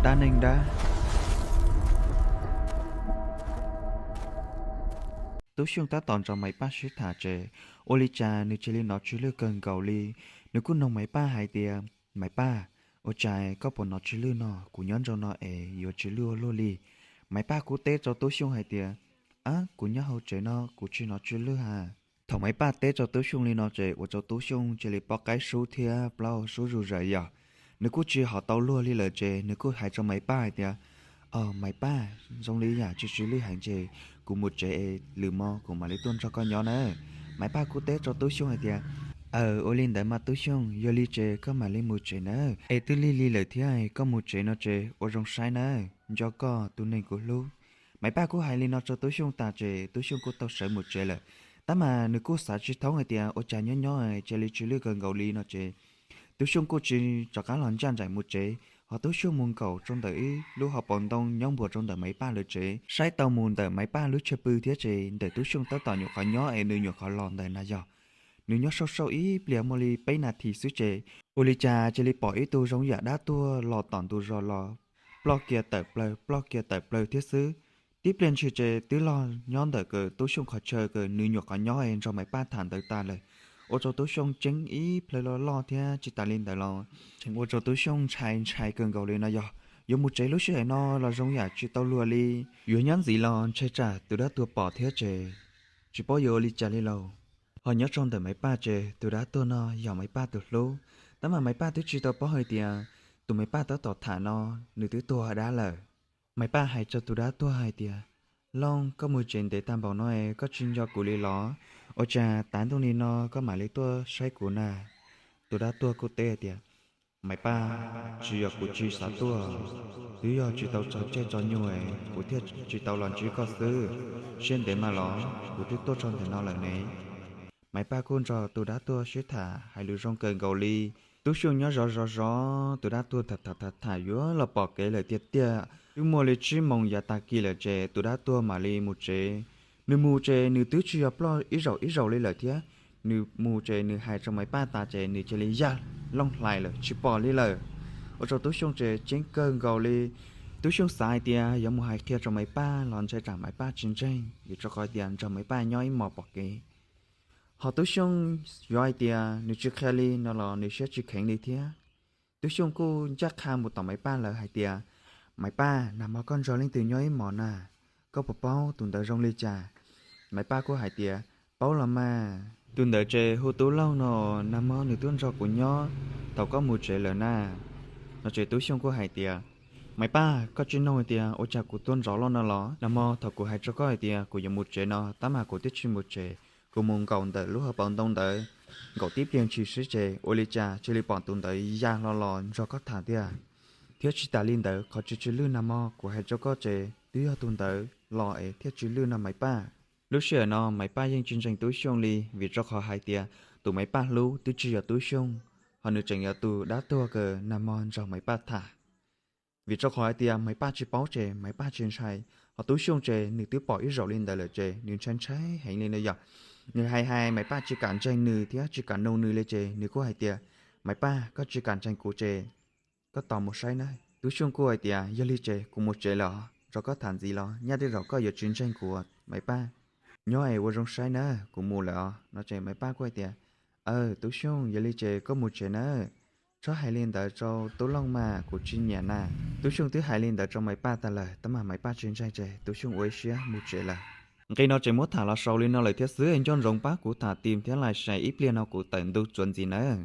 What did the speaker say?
Dab neeg dab. Tub Xyooj tab tom nrog Maiv Paj sib tham ces ua li cas nws cia li hnov tsw lwj kawg nkaus li. Nws kuj nug Maiv Paj hais tias, Maiv Paj, ua cas koj puas hnov tsw lwj no? Kuv nyob nraum no es yuav tsw lwj ua luaj li. Maiv Paj kuj teb rau Tub Xyooj hais tias, Ab, kuv nyob hauv tsev no kuv tsis hnov tsw lwj ha. Thaum Maiv Paj teb rau Tub Xyooj li no ces ua rau Tub Xyooj cia li pob qaib sub thiab plaub sub zuj zus yog. Nws kuj tsis hom tau luag li lawm ces nws kuj hais rau Maiv Paj hais tias, Aws, Maiv Paj, zoo li yam tsw tsw lwj heev ces kuv mus tsev es lwm hmo kuv mam li tuaj nrog koj nyob na. Maiv Paj kuj teb rau Tub Xyooj hais tias, Aws, ua li ntawd mas Tub Xyooj, yog li ces koj mam li mus tsev na. Es twb lig lig lawm thiab, koj mus tsev no ces ua zoo saib na. Nco koj tus neeg kuv hlub. Maiv Paj kuj hais li no rau Tub Xyooj tas ces Tub Xyooj kuj tau sawv mus tsev lawm. Tab mas nws kuj xav tsis thoob hais tias ua cas nyob nyob cia li tsw lwj kawg nkaus li no ces Tub Xyooj kuj tsis rov qab los ncaj nraim mus tsev, ho Tub Xyooj mus nkaum rau ntawm ib lub hauv paus ntoo nyob npuab rau ntawm Maiv Paj lawv tsev, saib tau mus ntawm Maiv Paj lub chaw pw thiab ces ntawm Tub Xyooj tab tom nyuam qhuav nyob es nws nyuam qhuav los ntawm na yog. Nws nyob saum saum ib pliag muaj li peb nas this xwb ces ua li cas cia li pom ib tug zoo yam dab tuag los tom ntug zos los ploj kiag tawm plaws ploj kiag tawm plaws thiab xwb. Tib pliag ntshis ces twb los nyob ntawm kawm Tub Xyooj qhov chaw kawm nws nyuam qhuav nyob nrog Maiv Paj tham ntawd tas lawm. Ua rau Tub Xyooj ceeb ib plhaw loj loj thiab tsis tas li ntawd los tseem ua rau Tub Xyooj ntshai ntshai kawg nkaus li no yog. Yuav mus tsev lub sij hawm no los zoo yam tsis tau luag li. Yuav nyob ntxiv los ntshai tsam tus dab tuag pom thiab ces tsis paub yuav ua li cas li lauj. Ho nyob rau ntawm Maiv Paj ces tus dab tuag no yog Maiv Paj tus hlub, tab mas Maiv Paj twb tsis tau paub hais tias tus Maiv Paj tab tom tham no nws twb tuag dab lawm. Maiv Paj hais rau tus dab tuag hais tias, Looj, koj mus tsev ntev tag npaum no es koj tsis nco kuv li los? Ua cas tav ntuj li no koj mam li tuaj saib kuv na? Tus dab tuag kuj teb hais tias, Maiv Paj, tsis yog kuv tsis xav tuaj, twb yog tsis tau txog caij txog nyoog kuv thiaj tsis tau los ntsib koj xwb. Siab ntev mas los kuv twb tuaj txog ntawm no lawm ne. Maiv Paj kuj nrog tus dab tuag sib tham hais lus zoo kawg nkaus li. Tub Xyooj nyob zov zov zov tus dab tuag tham tham tham yuav los pom kev lawm tiag tiag. Twb muaj li tsib moos yav tag kis lawm ces tus dab tuag mam li mus tsev. Nws mus ces nws twb tsis yog ploj ib zaug ib zaug li lawm thiab. Nws mus ces nws hais rau Maiv Paj tas ces nws cia li yaj looj hlais lawm tsis pom li lawm. Ua rau Tub Xyooj ces ceeb kawg nkaus li. Tub Xyooj xav hais tias yuav mus hais qhia rau Maiv Paj los ntshai tsam Maiv Paj tsis ntseeg, vim rau qhov tias nrog Maiv Paj nyob ib hmos pom kev. Ho Tub Xyooj yuav hais tias nws tsis qhia li no los nws siab tsis kheev li thiab. Tub Xyooj kuj ncaj qha mus tom Maiv Paj lawv hais tias, Maiv Paj, nag hmo koj nrog leej twg nyob ib hmos na? Koj puas paub tus ntawd zoo li cas? Maiv Paj kuj hais tias, Paub los mas, tus ntawd ces hu Tub Looj no, nag hmo nws twb nrog kuv nyob thaum koj mus tsev lawm na. No ces Tub Xyooj kuj hais tias, Maiv Paj, koj tsis noog hais tias ua cas kuv tuaj nrov loj no los? Nag hmo thaum kuv hais rau koj hais tias kuv yuav mus tsev no tab mas kuv twb tsis mus tsev, kuv mus nkaum ntawm lub hauv paus ntoo ntawd, nkaum tib pliag ntshis xwb ces ua li cas cia li pom tus ntawd ya hlo los nrog koj tham tiag. Thiab tsis tas li ntawd, qhov tsw tsw lwj nag hmo kuv hais rau koj ces twb yog tus ntawd los es thiaj tsw lwj no Maiv Paj. Lub sij hawm no Maiv Paj yeej tsis ntseeg Tub Xyooj li, vim rau qhov hais tias tus Maiv Paj hlub twb tsis yog Tub Xyooj, ho nws tseem yog tus dab tuag kawg nag hmo nrog Maiv Paj tham. Vim rau qhov hais tias Maiv Paj tsis paub ces Maiv Paj tsis ntshai, ho Tub Xyooj ces nws twb pom ib zaug li ntawd lawm ces nws ntshai ntshai heev li no yom. Nws hais hais Maiv Paj tsis kam ntseeg nws thiab tsis kam noog nws li ces nws kuj hais tias, Maiv Paj, koj tsis kam ntseeg kuv ces koj tos mus saib na. Tub Xyooj kuj hais tias, Yog li ces kuv mus tsev lawm, nrog koj tham ntxiv los nyaj tej zaum koj yuav tsis ntseeg kuv, Maiv Paj. Nyob es ua zoo saib na, kuv mus lawm os. No ces Maiv Paj kuj hais tias, Aw, Tub Xyooj, yog li ces koj mus tsev na. Txhob hais li ntawd rau Tub Looj mas, kuv tsis nyiam na. Tub Xyooj twb hais li ntawd rau Maiv Paj tas lawm, tab mas Maiv Paj tsis ntseeg ces Tub Xyooj ua ib siab mus tsev lawm. Nqe no tseem muab tham los xaus li no lawm thiab xwb, nco ntsoov pab kuv tham tim thiab like share ib pliag no kuv tawm ntu txuas ntxiv nawb.